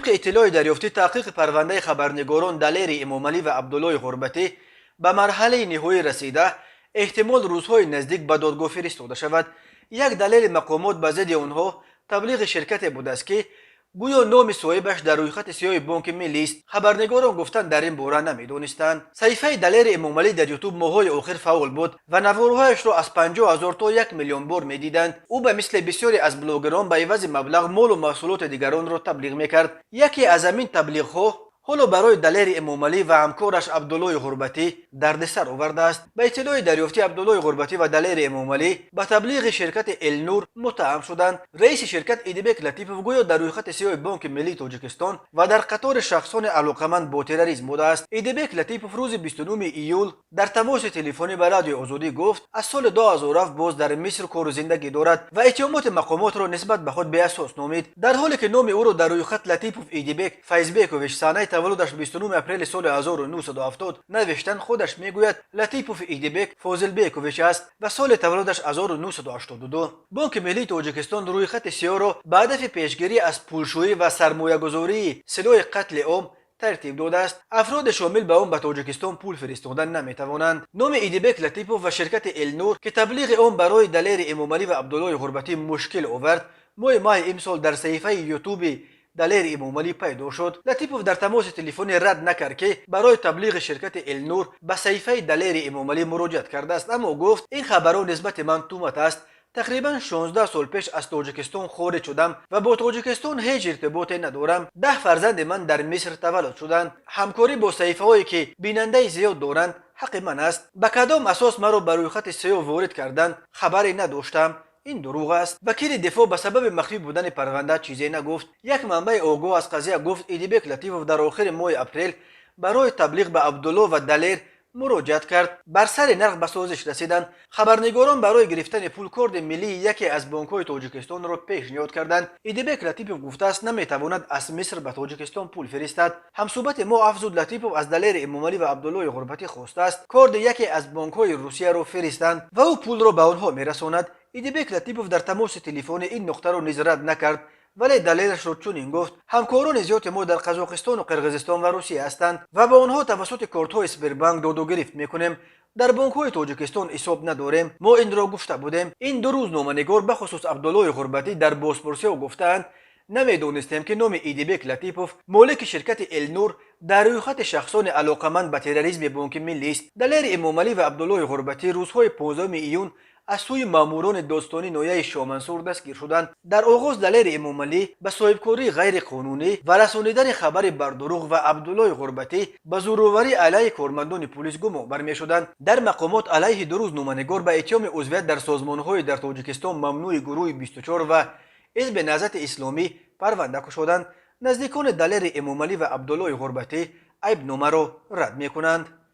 Тибқи иттилои дарёфтӣ, таҳқиқи парвандаи хабарнигорон Далери Эмомалӣ ва Абдуллои Ғурбатӣ ба марҳалаи ниҳоӣ расида, эҳтимол рӯзҳои наздик ба додгоҳ фиристода шавад. Як далели мақомот ба зидди онҳо таблиғи ширкате будааст, ки гӯё номи соҳибаш дар рӯйхати сиёҳи Бонки Миллист. Хабарнигорон гуфтанд, дар ин бора намедонистанд. Саҳифаи Далери Эмомалӣ дар Ютуб моҳҳои охир фаъол буд ва наворҳояшро аз 50 000 то 1 миллион бор медиданд. Ӯ ба мисли бисёре аз блогерон ба ивази маблағ молу маҳсулоти дигаронро таблиғ мекард. Яке аз ҳамин таблиғҳо ҳоло барои Далери Эмомалӣ ва ҳамкораш Абдуллои Ғурбатӣ дардисар овардааст. Ба иттилои дарёфтӣ, Абдуллои Ғурбатӣ ва Далери Эмомалӣ ба таблиғи ширкати Элнур муттаҳам шуданд. Раиси ширкат Идибек Латипов гӯё дар рӯйхати сиёҳи Бонки Миллии Тоҷикистон ва дар қатори шахсони алоқаманд бо терроризм будааст. Идибек Латипов рӯзи 29 июл дар тамоси телефонӣ ба Радиои Озодӣ гуфт, аз соли 2007 боз дар Миср кору зиндагӣ дорад ва иттиҳомоти мақомотро нисбат ба худ беасос номид, дар ҳоле ки номи ӯро дар рӯйхат Латипов Идибек Файзбекович, санаи таваллудаш 29 апрели соли 1970 навиштан. Худаш мегӯяд, Латипов Идибек Фозилбекович аст ва соли таваллудаш 1982. Бонки Миллии Тоҷикистон рӯйхати сиёҳро ба ҳадафи пешгирӣ аз пулшӯӣ ва сармоягузории силоҳи қатли ом тартиб додааст. Афроди шомил ба он ба Тоҷикистон пул фиристодан наметавонанд. Номи Идибек Латипов ва ширкати Элнур, ки таблиғи он барои Далери Эмомалӣ ва Абдуллои Ғурбатӣ мушкил овард, моҳи майи имсол дар саҳифаи Ютуби Далери Эмомалӣ пайдо шуд. Латипов дар тамоси телефонӣ рад накард, ки барои таблиғи ширкати Элнур ба саҳифаи Далери Эмомалӣ муроҷиат кардааст, аммо гуфт, ин хабарҳо нисбати ман туҳмат аст. Тақрибан 16 сол пеш аз Тоҷикистон хориҷ шудам ва бо Тоҷикистон ҳеҷ иртиботе надорам. 10 фарзанди ман дар Миср таваллуд шуданд. Ҳамкорӣ бо саҳифаҳое, ки бинандаи зиёд доранд, ҳаққи ман аст. Ба кадом асос маро ба рӯйхати сиёҳ ворид карданд, хабаре надоштам. Ин дурӯғ аст. Вакили дифоъ ба сабаби махфӣ будани парванда чизе нагуфт. Як манбаи огоҳ аз қазия гуфт, Идибек Латипов дар охири моҳи апрел барои таблиғ ба Абдулло ва Далер муроҷиат кард. Бар сари нарх ба созиш расиданд. Хабарнигорон барои гирифтани пул корди миллии яке аз бонкҳои Тоҷикистонро пешниҳод карданд. Идибек Латипов гуфтааст, наметавонад аз Миср ба Тоҷикистон пул фиристад. Ҳамсӯҳбати мо афзуд, Латипов аз Далери Эмомалӣ ва Абдуллои Ғурбатӣ хостааст, корди яке аз бонкҳои Русияро фиристанд ва ӯ пулро ба онҳо мерасонад. Идибек Латипов дар тамоси телефонӣ ин нуқтаро низ рад накард, вале далелашро чунин гуфт: ҳамкорони зиёди мо дар Қазоқистону Қирғизистон ва Русия ҳастанд ва ба онҳо тавассути кортҳои Сбербанк доду гирифт мекунем. Дар бонкҳои Тоҷикистон ҳисоб надорем. Мо инро гуфта будем. Ин ду рӯзноманигор, бахусус Абдуллои Ғурбатӣ, дар бозпурсиҳо гуфтаанд, намедонистем, ки номи Идибек Латипов, молики ширкати Элнур, дар рӯйхати шахсони алоқаманд ба терроризми Бонки Миллист. Далери Эмомалӣ ва Абдуллои Ғурбатӣ рӯзҳои 15 июн аз сӯи маъмурони додстонии ноҳияи Шомансур дастгир шуданд. Дар оғоз Далери Эмомалӣ ба соҳибкории ғайриқонунӣ ва расонидани хабари бардурӯғ ва Абдуллои Ғурбатӣ ба зӯроварӣ алайҳи кормандони пулис гумонбар мешуданд. Дар мақомот алайҳи ду рӯзноманигор ба иттиҳоми узвият дар созмонҳои дар Тоҷикистон мамнӯи гурӯҳи 24 ва Ҳизби Наҳзати Исломӣ парванда кушоданд. Наздикони Далери Эмомалӣ ва Абдуллои Ғурбатӣ айбномаро рад мекунанд.